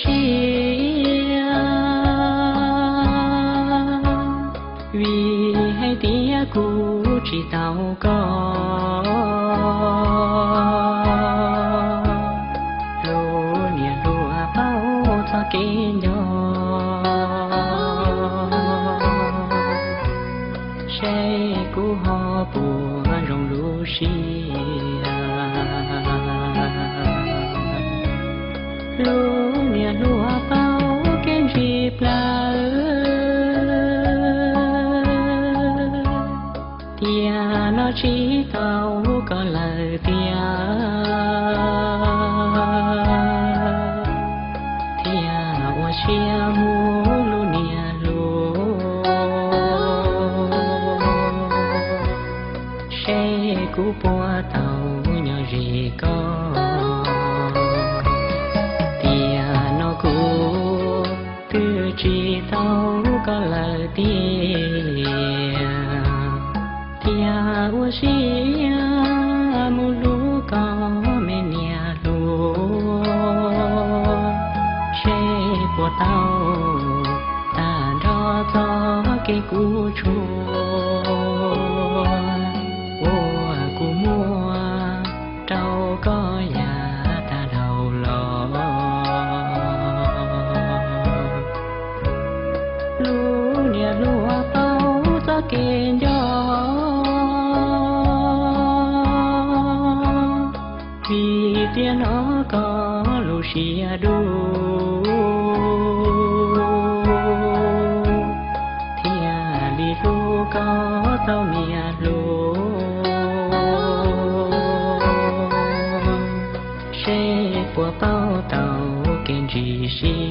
siab, vim hais tias kuv tsis tau koj, lub niam hluas paub txoj kev nco, seb kuv ho puas zoo lub siab. Lub niam hluas paub kev ntsis plaws, tias no tsis tau koj lawm tiag, thiaj ua siab mus lub niam hluas, seb kuv puas tau nyob ze koj. Tiam no kuv twb tsis tau koj lawm tiag, thiaj ua siab mus hlub koj me niam hluas, seb puas tau tag nrho txoj kev kuv tshuaj uas kuv muab rau koj yav tag dhau los. Lub niam hluas paub txoj kev nco, vim tias hnov koj lub siab dub, thiaj li hlub koj tau niam hluas, seb puas paub tau kev ntsis siab.